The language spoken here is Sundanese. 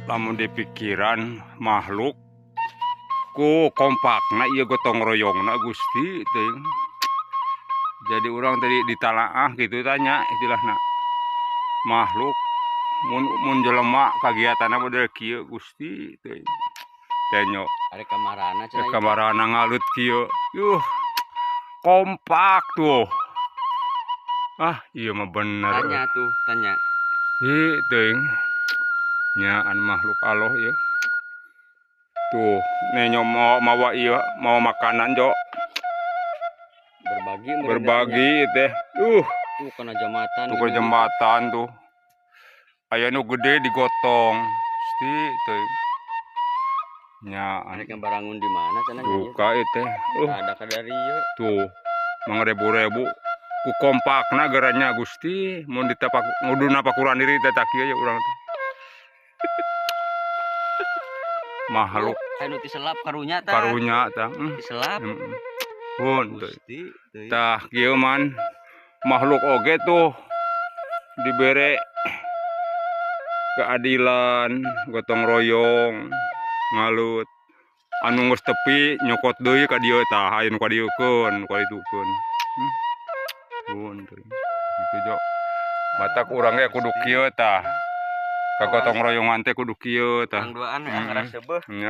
Lamun dipikiran makhluk ku kompakna ieu gotong royongna Gusti teuing. Jadi urang tadi ditalaah gitu tanya istilahna. Makhluk mun mun jelema kagiatanna model kieu Gusti teuing. Tenyo Ari kamarana cenah. Kamarana ngalut kieu. Yuh. Kompak tuh. Ah, ieu mah bener. Tanya tuh, tanya. Hi teuing. Nya an makhluk Allah ieu. Tuh, nenyo mau mawa ieu, mau makanan jo. Berbagi. Berbagi teh. Tuh kana jembatan. Tuh ke jembatan tuh. Aya nu gede digotong. Gusti teuing. Nya Ari ngabarangun di mana cenah nya? Duka ieu teh. Ada kadari ieu. Tuh, mangrebu-rebu ku kompakna geranya Gusti mun ditapak nguduna pakuran diri teh tak kieu ya urang teh. Makhluk Anu tiselap karunya tah. Karunya tah. Tiselap. Pun teuing. Gusti teuing. Tah kieu man makhluk oge tuh dibere keadilan, gotong royong, ngalut. Anu geus tepi nyokot deui ka dieu tah, aya nu ka dieukeun, ka ditukeun. Pun teuing. Gitu jo. Matak urang ge kudu kieu tah. Kagotong royongan teh kudu kieu tah. Urang duaan we anggar seubeuh. Nya.